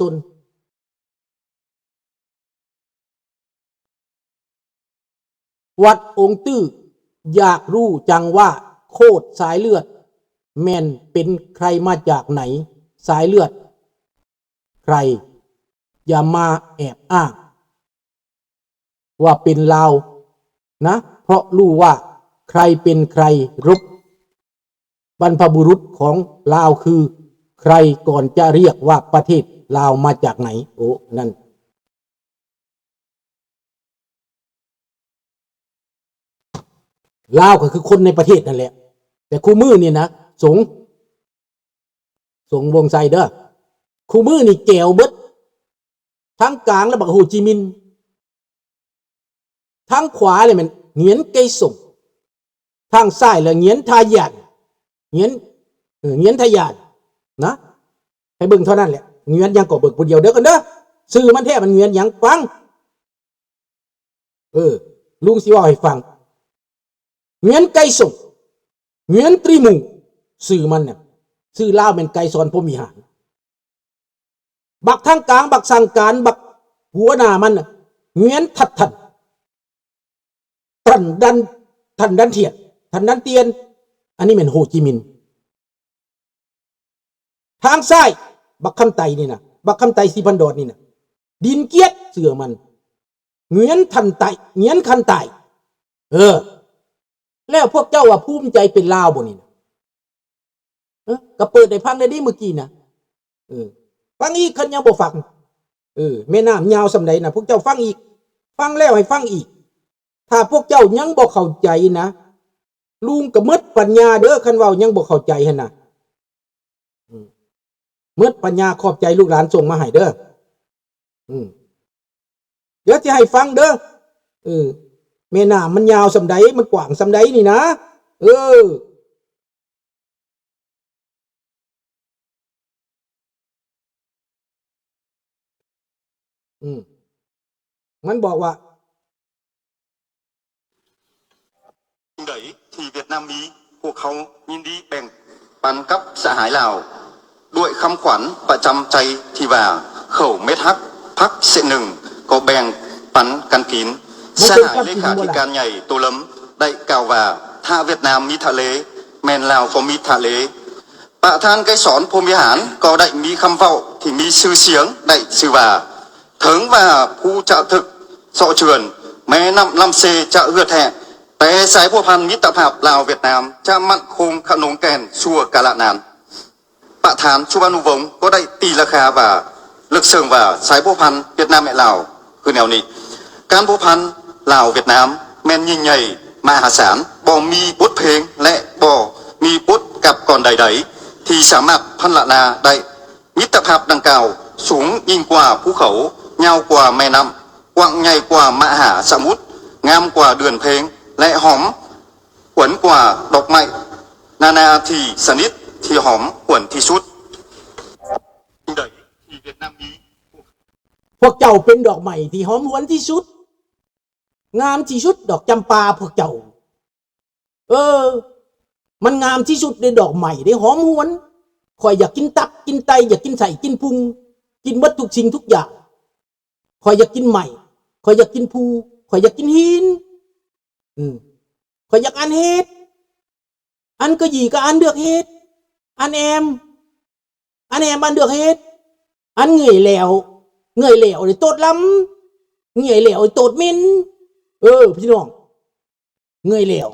ຕົນ. ວັດອົງຕື້ ຢາກຮູ້ຈັງວ່າໂຄດສາຍເລືອດແມ່ນເປັນໃຄມາຈາກໃນ? ສາຍເລືອດໃຄ? ຢ່າມາແອບອ້າງວ່າເປັນລາວນະ ເພາະຮູ້ວ່າໃຄເປັນໃຄ, ລົບບັນພະບຸລຸດຂອງລາວຄືໃຄ ກ່ອນຈະຮຽກວ່າປະເທດລາວມາຈາກໃນ. ໂອ້ ນັ້ນ ລາວກໍຄືຄົນໃນປະເທດນັ້ນແຫຼະ ແຕ່ຄູ່ມື້ນີ້ນະ ສົງ ສົງວົງໄຊເດີ ຄູ່ມື້ນີ້ແກວເບິດ ທາງກາງລະບັກໂຮຈິມິນ ທາງຂວາລະແມ່ນຫງຽນໄກສົງ ທາງຊ້າຍລະຫງຽນທາຢານ ຫງຽນ ເອີ ຫງຽນທາຢານນະ ໃຫ້ເບິ່ງເທົ່ານັ້ນແຫຼະ. ຫງຽນຫຍັງກໍເບິ່ງຜູ້ດຽວເດີກັນເດີ ຊື່ມັນແທ້ມັນຫງຽນຫຍັງ? ຟັງ ເອີ ລຸງຊິເວົ້າໃຫ້ຟັງ ຫງຽນໄກສົງ ຫງຽນຕຣີໝູ່ ຊື່ມັນນະ ຊື່ລາວແມ່ນໄກສອນ ພົມວິຫານ. ບັກທາງກາງ ບັກສັ່ງການ ບັກຫົວໜ້າມັນນະ ຫງວຽນທັດທັນ ທັນດັນ ທັນດັນທຽນ ທັນດັນຕຽນ ອັນນີ້ແມ່ນໂຮຈິມິນ. ທາງຊ້າຍ ບັກຄຳໄຕນີ້ນະ ບັກຄຳໄຕ ສີພັນດອນນີ້ນະ ດິນກຽດ ເຊື່ອມັນ ຫງວຽນທັນໄຕ ຫງວຽນຄັນໄຕ. ເອີ ແລ້ວພວກເຈົ້າວ່າພູມໃຈເປັນລາວບໍ່ນີ້ນະ? ເອີ ກໍເປີດໃຫ້ຟັງແດ່ເດ້ມື້ກີ້ນະ. ເອີ ຟັງອີກ ຄັນຍັງບໍ່ຟັງ. ເອີ ແມ່ນ້ຳຍາວສ່ຳໃດນະ ພວກເຈົ້າຟັງອີກ ຟັງແລ້ວໃຫ້ຟັງອີກ. ຖ້າພວກເຈົ້າຍັງບໍ່ເຂົ້າໃຈນະ ລຸງກໍໝົດປັນຍາເດີ ຄັນເວົ້າຍັງບໍ່ເຂົ້າໃຈຫັ້ນນະ. ອືມ ໝົດປັນຍາ ຂອບໃຈລູກຫຼານສົ່ງມາໃຫ້ເດີ. ອືມ ດຽວຊິໃຫ້ຟັງເດີ. ເອີ ແມ່ນ້ຳມັນຍາວສ່ຳໃດ ມັນກວ້າງສ່ຳໃດນີ້ນະ. ເອີ ອືມ ມັນບອກວ່າ ສິ່ງໃດທີ່ຫວຽດນາມມີ ພວກເຂົາຍິນດີແບ່ງປັນກັບສະຫາຍລາວ ດ້ວຍຄຳຂວັນປະຈຳໃຈທີ່ວ່າ ເຂົ້າເມັດຮັກ ຜັກເສດໜຶ່ງກໍແບ່ງປັນກັນກິນ. ສະຫາຍເລຂາທິການໃຫຍ່ ໂຕເລິມ ໄດ້ກ່າວວ່າ ຖ້າຫວຽດນາມມີທະເລ ແມ່ນລາວກໍມີທະເລ. ປະທານໄກສອນ ພົມວິຫານ ກໍໄດ້ມີຄຳເວົ້າທີ່ມີຊື່ສຽງ ໄດ້ຊື່ວ່າ ເຖິງວ່າພູຈະຖືກເຊາະເຈື່ອນ ແມ່ນ້ຳລຳເຊຈະເຫື່ອແຫ້ງ ແຕ່ສາຍພົວພັນມິດຕະພາບລາວຫວຽດນາມ ຈະໝັ້ນຄົງຂະໜົງແກ່ນຊົ່ວກາລະນານ. ປະທານສຸວັນນຸວົງ ກໍໄດ້ຕີລາຄາວ່າ ເລິກເຊິ່ງວ່າ ສາຍພົວພັນຫວຽດນາມ ແລະ ລາວ ຄືແນວນີ້. ການພົວພັນລາວຫວຽດນາມ ແມ່ນຍິ່ງໃຫຍ່ມະຫາສານ, ບໍ່ມີບົດເພງ ແລະ ບໍ່ມີບົດກັບກອນໃດໆ ທີ່ສາມາດພັນລະນາໄດ້. ມິດຕະພາບດັ່ງກ່າວສູງຍິ່ງກວ່າພູເຂົາ, ຍາວກວ່າແມ່ນ້ຳ, ກວ້າງໃຫຍ່ກວ່າມະຫາສະໝຸດ, ງາມກວ່າເດືອນເພັງ ແລະ ຫອມຫວນກວ່າດອກໄມ້ນານາທີ່ຊະນິດທີ່ຫອມຫວນທີ່ສຸດ. ສິ່ງໃດທີ່ຫວຽດນາມມີ? ພວກເຈົ້າເປັນດອກໄມ້ທີ່ຫອມຫວນທີ່ສຸດ, ງາມທີ່ສຸດ, ດອກຈຳປາພວກເຈົ້າ. ເອີ ມັນງາມທີ່ສຸດເດ້ ດອກໄມ້ເດ້ ຫອມຫວນ. ຂ້ອຍຢາກກິນຕັບ ກິນໄຕ, ຢາກກິນໄສ້ ກິນພຸງ, ກິນເບິດທຸກສິ່ງທຸກຢ່າງ. ຂ້ອຍຢາກກິນໄມ້, ຂ້ອຍຢາກກິນພູ, ຂ້ອຍຢາກກິນຫີນ. ອືມ ຂ້ອຍຢາກອັນເຮັດ, ອັນກະຢີກໍອັນເລືອກເຮັດ, ອັນແອມ, ອັນແອມອັນເລືອກເຮັດ, ອັນເມື່ອຍແລ້ວ, ເມື່ອຍແລ້ວນີ້ໂຕດລຳ, ເມື່ອຍແລ້ວນີ້ໂຕດເໝັນ. ເອີ ພີ່ນ້ອງ, ເມື່ອຍແລ້ວ,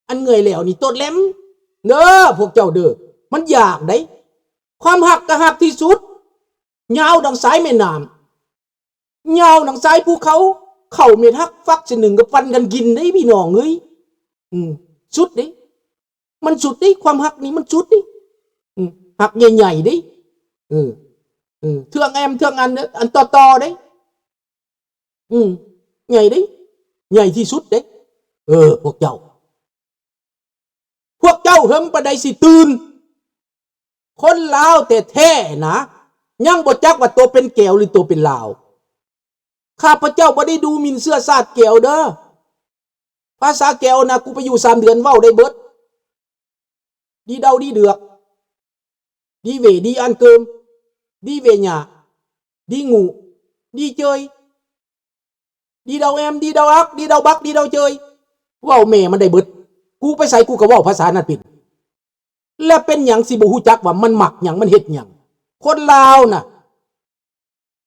ອັນເມື່ອຍແລ້ວນີ້ໂຕດແຫຼມເດີ ພວກເຈົ້າເດີ. ມັນຢາກໃດ໋. ຄວາມຮັກກໍຮັກທີ່ສຸດ, ຍາວດັ່ງສາຍແມ່ນ້ຳ, ຍາວດັ່ງສາຍພູເຂົາ, ເຂົ້າເມັດຮັກຝັກເສັ້ນໜຶ່ງກໍປັນກັນກິນເດ້ ພີ່ນ້ອງເອີຍ. ອືມ ສຸດເດ້, ມັນສຸດເດ້, ຄວາມຮັກນີ້ມັນສຸດເດ້. ອືມ ຮັກໃຫຍ່ໆເດ້. ເອີ ເອີ ເຄື່ອງແອມເຄື່ອງອັນ ອັນຕໍ່ໆເດ້. ອືມ ໃຫຍ່ເດ້, ໃຫຍ່ທີ່ສຸດເດ້. ເອີ ພວກເຈົ້າ, ພວກເຈົ້າເຫິງປານໃດຊິຕື່ນ? ຄົນລາວແທ້ໆນະ ຍັງບໍ່ຈັກວ່າໂຕເປັນແກວ ຫຼື ໂຕເປັນລາວ. ຂ້າພະເຈົ້າບໍ່ໄດ້ດູໝິ່ນເຊື້ອຊາດແກວເດີ. ພາສາແກວນະ ກູໄປຢູ່ສາມເດືອນເວົ້າໄດ້ເບິດ. ດີເດົາ ດີເດືອກ ດີເຫວ ດີອັນເກີມ. ດີເວຍາ ດີງູ ດີເຈີຍ ດີດາວແອມ ດີດາວອັກ ດີດາວບັກ ດີດາວເຈີຍ ເວົ້າແມ່ມັນໄດ້ເບິດ. ກູໄປໃສກູກໍເວົ້າພາສານັ້ນເປັນ. ແລະເປັນຫຍັງຊິບໍ່ຮູ້ຈັກວ່າມັນມັກຫຍັງ ມັນເຮັດຫຍັງ? ຄົນລາວນະ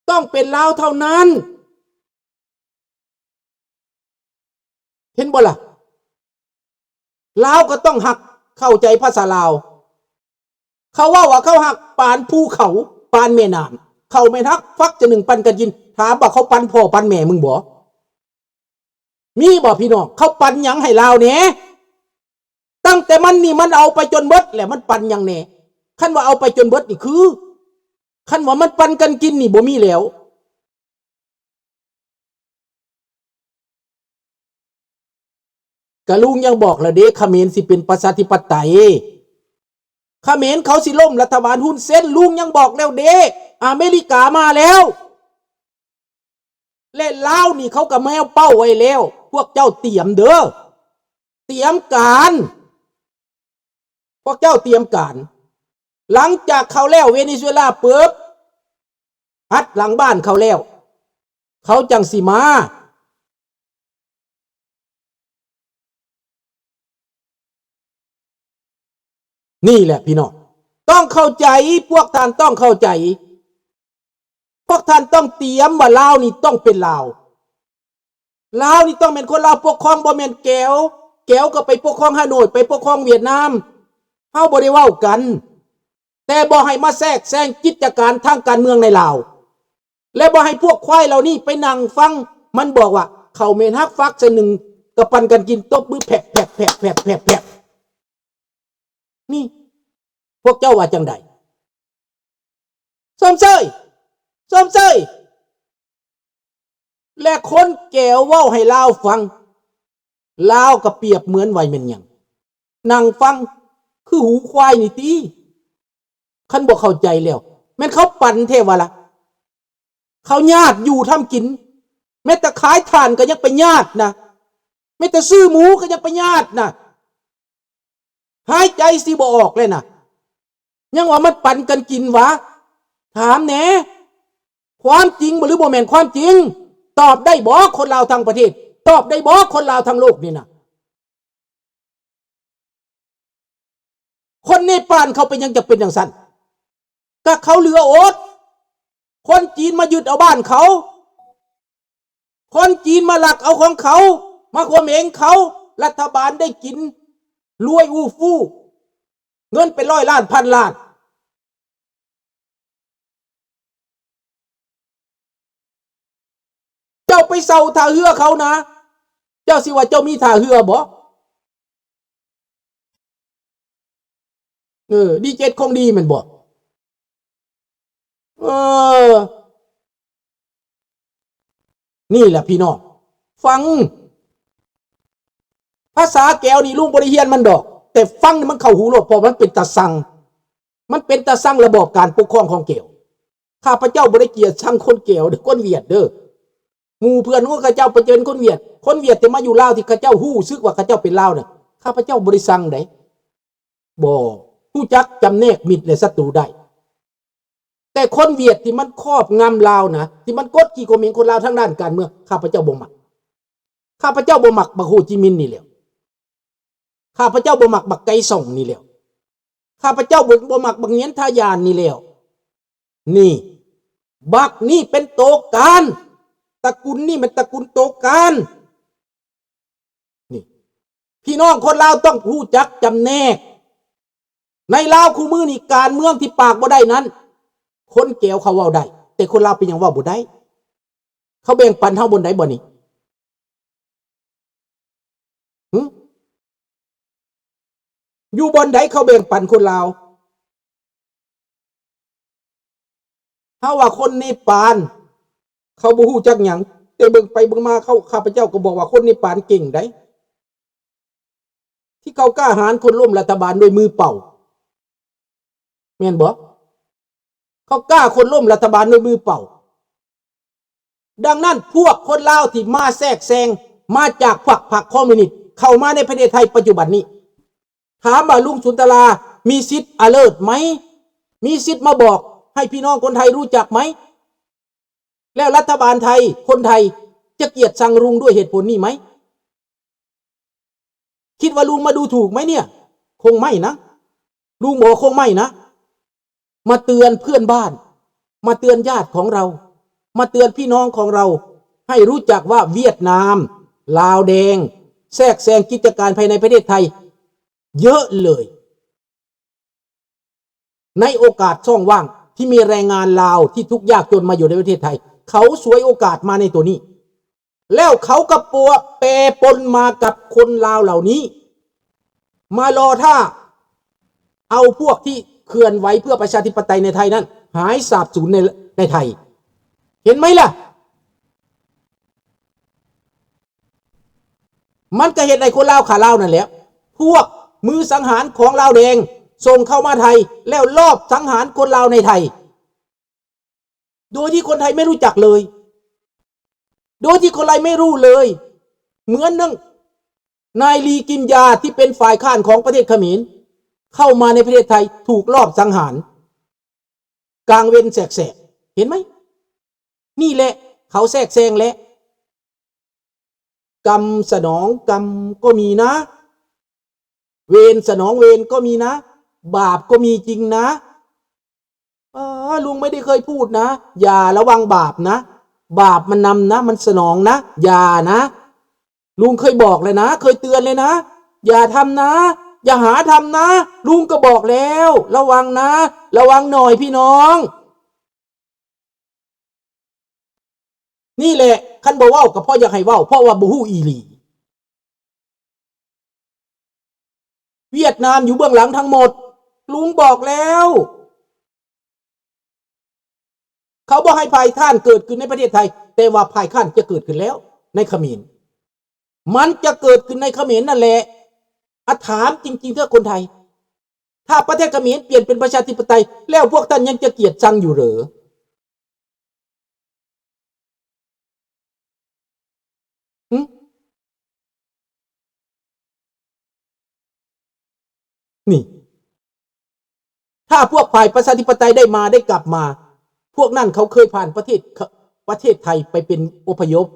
ຕ້ອງເປັນລາວເທົ່ານັ້ນ. ເຫັນບໍ່ລະ? ລາວກໍຕ້ອງຮັກ ເຂົ້າໃຈພາສາລາວ. ເຂົາເວົ້າວ່າເຂົາຮັກປານພູເຂົາ ປານແມ່ນ້ຳ. ເຂົາແມ່ນຮັກຝັກຈະໜຶ່ງປັນກັນກິນ. ຖາມວ່າເຂົາປັນພໍ່ປັນແມ່ມຶງບໍ່? ມີບໍ່ພີ່ນ້ອງ? ເຂົາປັນຫຍັງໃຫ້ລາວແດ່? ຕັ້ງແຕ່ມັນນີ້ມັນເອົາໄປຈົນເບິດແລ້ວ ມັນປັນຫຍັງແດ່? ຄັນວ່າເອົາໄປຈົນເບິດນີ້ຄື ຄັນວ່າມັນປັນກັນກິນນີ້ບໍ່ມີແລ້ວ. ກະລຸງຍັງບອກແລ້ວເດ້ ຂະເໝນຊິເປັນປະຊາທິປະໄຕ, ຂະເໝນເຂົາຊິລົ້ມລັດຖະບານຮຸນເຊັນ, ລຸງຍັງບອກແລ້ວເດ້ ອາເມລິກາມາແລ້ວ. ແລະລາວນີ້ເຂົາກໍແມວເປົ້າໄວ້ແລ້ວ, ພວກເຈົ້າຕຽມເດີ້ ຕຽມການ ພວກເຈົ້າຕຽມການ. ຫຼັງຈາກເຂົາແລ້ວເວເນຊູເອລາປຶບ ອັດຫຼັງບ້ານເຂົາແລ້ວ ເຂົາຈັ່ງຊິມາ. ນີ້ແຫຼະພີ່ນ້ອງ ຕ້ອງເຂົ້າໃຈ, ພວກທ່ານຕ້ອງເຂົ້າໃຈ. ພວກທ່ານຕ້ອງຕຽມວ່າລາວນີ້ຕ້ອງເປັນລາວ. ລາວນີ້ຕ້ອງແມ່ນຄົນລາວປົກຄອງ, ບໍ່ແມ່ນແກວ. ແກວກໍໄປປົກຄອງຮ່າໂນ້ຍ, ໄປປົກຄອງຫວຽດນາມ. ເຮົາບໍ່ໄດ້ເວົ້າກັນ, ແຕ່ບໍ່ໃຫ້ມາແຊກແຊງກິດຈະການທາງການເມືອງໃນລາວ. ແລະບໍ່ໃຫ້ພວກຄວາຍເຫຼົ່ານີ້ໄປນັ່ງຟັງ ມັນບອກວ່າ ເຂົາແມ່ນຮັກຝັກຊະໜຶ່ງ ກະປັນກັນກິນ ຕົບມືແພບໆໆໆ. ນີ້ ພວກເຈົ້າວ່າຈັ່ງໃດ? ຊົມເຊີຍ ຊົມເຊີຍ. ແລະຄົນແກວເວົ້າໃຫ້ລາວຟັງ, ລາວກໍປຽບເໝືອນວ່າແມ່ນຫຍັງ? ນັ່ງຟັງຄືຫູຄວາຍນີ້ຕິ? ຄັນບໍ່ເຂົ້າໃຈແລ້ວ ແມ່ນເຂົາປັນແທ້ຫວາລະ? ເຂົາຍາດຢູ່ທຳກິນ, ແມ້ແຕ່ຂາຍຖ່ານກໍຍັງໄປຍາດນະ, ແມ້ແຕ່ຊື້ໝູກໍຍັງໄປຍາດນະ. ຫາຍໃຈຊິບໍ່ອອກແລ້ວນະ, ຍັງວ່າມັນປັນກັນກິນຫວາ? ຖາມແດ່ ຄວາມຈິງບໍ່ ຫຼືບໍ່ແມ່ນຄວາມຈິງ? ຕອບໄດ້ບໍ່ຄົນລາວທັງປະເທດ? ຕອບໄດ້ບໍ່ຄົນລາວທັງໂລກນີ້ນະ? ຄົນເນປານເຂົາເປັນຫຍັງຈະເປັນຈັ່ງຊັ້ນ? ກະເຂົາເຫຼືອອົດ, ຄົນຈີນມາຍຶດເອົາບ້ານເຂົາ, ຄົນຈີນມາລັກເອົາຂອງເຂົາ, ມາຂົ່ມເຫງເຂົາ, ລັດຖະບານໄດ້ກິນ ລວຍອູ່ຟູ, ເງິນເປັນຮ້ອຍລ້ານພັນລ້ານ. ເຈົ້າໄປເຊົ່າທ່າເຮືອເຂົານະ, ເຈົ້າຊິວ່າເຈົ້າມີທ່າເຮືອບໍ່? ເອີ ດີເຈັດ ຂອງດີແມ່ນບໍ່? ເອີ ນີ້ແຫຼະພີ່ນ້ອງ ຟັງ ພາສາແກວນີ້ລຸງບໍ່ໄດ້ຮຽນມັນດອກ, ແຕ່ຟັງນີ້ມັນເຂົ້າຫູໂລດ ເພາະມັນເປັນຕາຊັງ, ມັນເປັນຕາຊັງລະບອບການປົກຄອງຂອງແກວ. ຂ້າພະເຈົ້າບໍ່ໄດ້ກຽດຊັງຄົນແກວເດີ້ ຄົນຫວຽດເດີ້. ໝູ່ເພື່ອນຂອງຂ້າເຈົ້າໄປເປັນຄົນຫວຽດ, ຄົນຫວຽດທີ່ມາຢູ່ລາວ ທີ່ເຂົາເຈົ້າຮູ້ສຶກວ່າເຂົາເຈົ້າເປັນລາວນະ, ຂ້າພະເຈົ້າບໍ່ໄດ້ຊັງໃດ໋. ບໍ່ຮູ້ຈັກຈຳແນກມິດ ແລະ ສັດຕູໄດ້. ແຕ່ຄົນຫວຽດທີ່ມັນຄອບງຳລາວນະ, ທີ່ມັນກົດຂີ່ຂົ່ມເຫງຄົນລາວທາງດ້ານການເມືອງ, ຂ້າພະເຈົ້າບໍ່ມັກ. ຂ້າພະເຈົ້າບໍ່ມັກບັກໂຮຈິມິນນີ້ແຫຼ້ວ. ຂ້າພະເຈົ້າບໍ່ມັກບັກໄກສ່ອງນີ້ແຫຼ້ວ. ຂ້າພະເຈົ້າບໍ່ ບໍ່ມັກບັກຫງຽນທາຢານນີ້ແຫຼ້ວ. ນີ້ ບັກນີ້ເປັນໂຕການ, ຕະກຸນນີ້ແມ່ນຕະກຸນໂຕການ. ນີ້ ພີ່ນ້ອງຄົນລາວຕ້ອງຮູ້ຈັກຈຳແນກ. ໃນລາວຄູ່ມື້ນີ້ ການເມືອງທີ່ປາກບໍ່ໄດ້ນັ້ນ ຄົນແກວເຂົາເວົ້າໄດ້, ແຕ່ຄົນລາວເປັນຫຍັງເວົ້າບໍ່ໄດ້? ເຂົາແບ່ງປັນເຮົາບ່ອນໃດບໍ່ນີ້? ຫຶ? ຢູ່ບ່ອນໃດເຂົາແບ່ງປັນຄົນລາວ? ເຮົາວ່າຄົນເນປານ ເຂົາບໍ່ຮູ້ຈັກຫຍັງ, ແຕ່ເບິ່ງໄປເບິ່ງມາເຂົາ ຂ້າພະເຈົ້າກໍບອກວ່າຄົນເນປານເກັ່ງໃດ ທີ່ເຂົາກ້າຫານໂຄ່ນລົ້ມລັດຖະບານດ້ວຍມືເປົ່າ ແມ່ນບໍ່? ເຂົາກ້າໂຄ່ນລົ້ມລັດຖະບານດ້ວຍມືເປົ່າ. ດັ່ງນັ້ນ ພວກຄົນລາວທີ່ມາແຊກແຊງ ມາຈາກພວກພັກຄອມມິວນິດ ເຂົ້າມາໃນປະເທດໄທປັດຈຸບັນນີ້ ຖາມວ່າລຸງສຸນຕະລາມີສິດອາເລີດໄໝ? ມີສິດມາບອກ ໃຫ້ພີ່ນ້ອງຄົນໄທຮູ້ຈັກໄໝ? ແລ້ວລັດຖະບານໄທ, ຄົນໄທຈະກຽດຊັງລຸງດ້ວຍເຫດຜົນນີ້ໄໝ? ຄິດວ່າລຸງມາດູຖູກໄໝເນຍ? ຄົງໄມ່ນະ. ລຸງບອກຄົງໄມ່ນະ. ມາເຕືອນເພື່ອນບ້ານ, ມາເຕືອນຍາດຂອງເຮົາ, ມາເຕືອນພີ່ນ້ອງຂອງເຮົາ ໃຫ້ຮູ້ຈັກວ່າຫວຽດນາມ, ລາວແດງ ແຊກແຊງກິດຈະການພາຍໃນປະເທດໄທເຍາະເລີຍ. ໃນໂອກາດຊ່ອງວ່າງທີ່ມີແຮງງານລາວທີ່ທຸກຍາກຈົນມາຢູ່ໃນປະເທດໄທ, ເຂົາສວຍໂອກາດມາໃນໂຕນີ້ ແລ້ວເຂົາກໍປົວ ແປປົນມາກັບຄົນລາວເຫຼົ່ານີ້ ມາລໍຖ້າເອົາພວກທີ່ເຄື່ອນໄຫວເພື່ອປະຊາທິປະໄຕໃນໄທນັ້ນ ຫາຍສາບສູນໃນ ໃນໄທ. ເຫັນໄໝລະ? ມັນກໍເຮັດໃຫ້ຄົນລາວຂ້າລາວນັ້ນແຫຼະ. ພວກມືສັງຫານຂອງລາວແດງສົ່ງເຂົ້າມາໄທ ແລ້ວລອບສັງຫານຄົນລາວໃນໄທ ໂດຍທີ່ຄົນໄທໄມ່ຮູ້ຈັກເລີຍ, ໂດຍທີ່ຄົນໄທໄມ່ຮູ້ເລີຍ. ເໝືອນໜຶ່ງນາຍລີກິມຢາທີ່ເປັນຝ່າຍຄ້ານຂອງປະເທດຂະເໝນ ເຂົ້າມາໃນປະເທດໄທ ຖືກລອບສັງຫານກາງເວັນແສກໆ. ເຫັນໄໝ? ນີ້ແຫຼະ ເຂົາແຊກແຊງແຫຼະ. ກຳສະໜອງກຳກໍມີນະ, ເວນສະໜອງເວນກໍມີນະ, ບາບກໍມີຈິງນະ. ເອີ ລຸງໄມ່ໄດ້ເຄີຍພູດນະ, ຢ່າລະວັງບາບນະ, ບາບມັນນຳນະ, ມັນສະໜອງນະ, ຢ່ານະ. ລຸງເຄີຍບອກແລ້ວນະ, ເຄີຍເຕືອນແລ້ວນະ, ຢ່າທຳນະ, ຢ່າຫາທຳນະ. ລຸງກໍບອກແລ້ວ, ລະວັງນະ, ລະວັງໜ້ອຍພີ່ນ້ອງ. ນີ້ແຫຼະ ຄັນບໍ່ເວົ້າກໍເພາະຢາກໃຫ້ເວົ້າ ເພາະວ່າບໍ່ຮູ້ອີ່ຫຼີ. ຫວຽດນາມຢູ່ເບື້ອງຫຼັງທັງໝົດ. ລຸງບອກແລ້ວ ເຂົາບໍ່ໃຫ້ຝ່າຍຄ້ານເກີດຂຶ້ນໃນປະເທດໄທ, ແຕ່ວ່າຝ່າຍຄ້ານຈະເກີດຂຶ້ນແລ້ວໃນຂະເໝນ. ມັນຈະເກີດຂຶ້ນໃນຂະເໝນນັ້ນແຫຼະ. ອາ ຖາມຈິງໆເທື່ອຄົນໄທ, ຖ້າປະເທດຂະເໝນປ່ຽນເປັນປະຊາທິປະໄຕ ແລ້ວພວກທ່ານຍັງຈະກຽດຊັງຢູ່ເຫຼື? ຫຶ? ນີ້ ຖ້າພວກຝ່າຍປະຊາທິປະໄຕໄດ້ມາ ໄດ້ກັບມາ, ພວກນັ້ນເຂົາເຄີຍຜ່ານປະເທດ ປະເທດໄທໄປເປັນອົບພະຍົບ.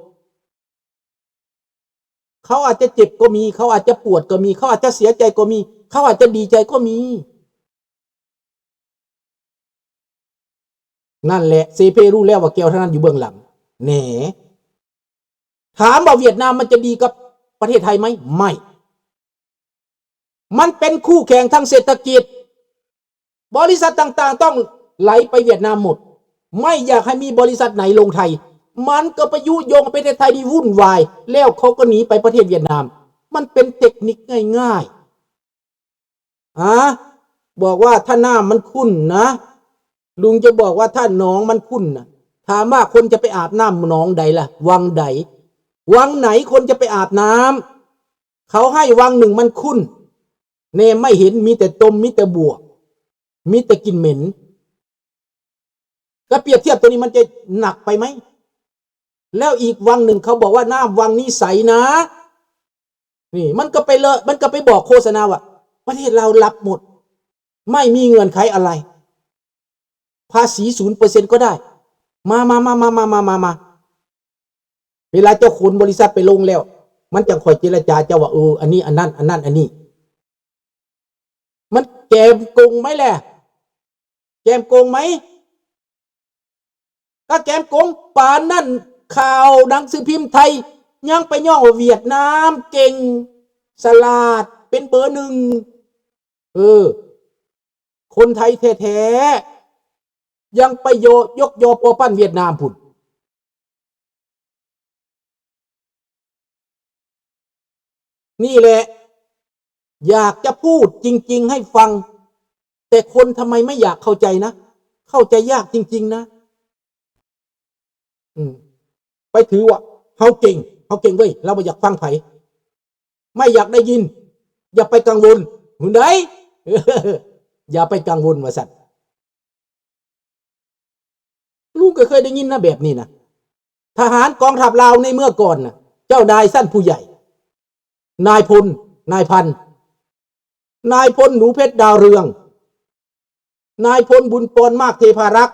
ເຂົາອາດຈະເຈັບກໍມີ, ເຂົາອາດຈະປວດກໍມີ, ເຂົາອາດຈະເສຍໃຈກໍມີ, ເຂົາອາດຈະດີໃຈກໍມີ. ນັ້ນແຫຼະ ເຊເປຮູ້ແລ້ວວ່າແກ້ວທາງນັ້ນຢູ່ເບື້ອງຫຼັງ. ແໜ ຖາມວ່າຫວຽດນາມມັນຈະດີກັບປະເທດໄທໄໝ? ໄມ່. ມັນເປັນຄູ່ແຂ່ງທາງເສດຖະກິດ. ບໍລິສັດຕ່າງໆຕ້ອງໄຫຼໄປຫວຽດນາມໝົດ. ໄມ່ຢາກໃຫ້ມີບໍລິສັດໄຫນລົງໄທ. ມັນກໍໄປຍຸຍົງປະເທດໄທນີ້ວຸ່ນວາຍ, ແລ້ວເຂົາກໍໜີໄປປະເທດຫວຽດນາມ. ມັນເປັນເຕັກນິກງ່າຍໆ. ອາ ບອກວ່າຖ້ານ້ຳມັນຂຸ້ນນະ, ລຸງຈະບອກວ່າຖ້າໜອງມັນຂຸ້ນນະ, ຖາມວ່າຄົນຈະໄປອາບນ້ຳໜອງໃດລະ? ວັງໃດ? ວັງໄຫນຄົນຈະໄປອາບນ້ຳ? ເຂົາໃຫ້ວັງໜຶ່ງມັນຂຸ້ນ, ແນມໄມ່ເຫັນ ມີແຕ່ຕົມ ມີແຕ່ບວກ ມີແຕ່ກິ່ນເໝັນ. ກໍປຽບທຽບໂຕນີ້ມັນຈະໜັກໄປໄໝ? ແລ້ວອີກວັງໜຶ່ງເຂົາບອກວ່ານ້ຳວັງນີ້ໃສນາ. ນີ້ມັນກໍໄປເລີະ ມັນກໍໄປບອກໂຄສະນາວ່າ ປະເທດລາວຮັບໝົດ ໄມ່ມີເງື່ອນໄຂອະໄລ ພາສີສູນເປີເຊັນກໍໄດ້. ມາ ມາ ມາ ເວລາເຈົ້າຂົນບໍລິສັດໄປລົງແລ້ວ ມັນຈັ່ງຄ່ອຍເຈລະຈາເຈົ້າວ່າ ເອີ ອັນນີ້ ອັນນັ້ນ ອັນນັ້ນ ອັນນີ້. ມັນແກມກົງໄໝແຫຼະ? ແກມກົງໄໝ? ກໍແກມກົງປານນັ້ນ ຂ່າວໜັງສືພິມໄທຍັງໄປຍ້ອງວ່າຫວຽດນາມເກັ່ງ ສະຫຼາດ ເປັນເບີໜຶ່ງ. ເອີ ຄົນໄທແທ້ໆ ຍັງໄປໂຍ ຍົກຍໍປົວປັ້ນຫວຽດນາມພຸ້ນ. ນີ້ແຫຼະ ຢາກຈະພູດຈິງໆໃຫ້ຟັງ, ແຕ່ຄົນທຳໄມໄມ່ຢາກເຂົ້າໃຈນະ? ເຂົ້າໃຈຍາກຈິງໆນະ. ອືມ ໄປຖືວ່າເຮົາເກັ່ງ ເຮົາເກັ່ງເວີຍ, ລາວບໍ່ຢາກຟັງໃຜ ໄມ່ຢາກໄດ້ຍິນ. ຢ່າໄປກັງວົນ ຫຸນໃດ ຢ່າໄປກັງວົນວ່າຊັ້ນ. ລຸງກໍເຄີຍໄດ້ຍິນນະແບບນີ້ນະ. ທະຫານກອງທັບລາວໃນເມື່ອກ່ອນນະ ເຈົ້ານາຍຊັ້ນຜູ້ໃຫຍ່ ນາຍພົນ ນາຍພັນ ນາຍພົນໜູເພັດ ດາວເຮືອງ, ນາຍພົນ ບຸນປອນ ມາກເທພາຣັກ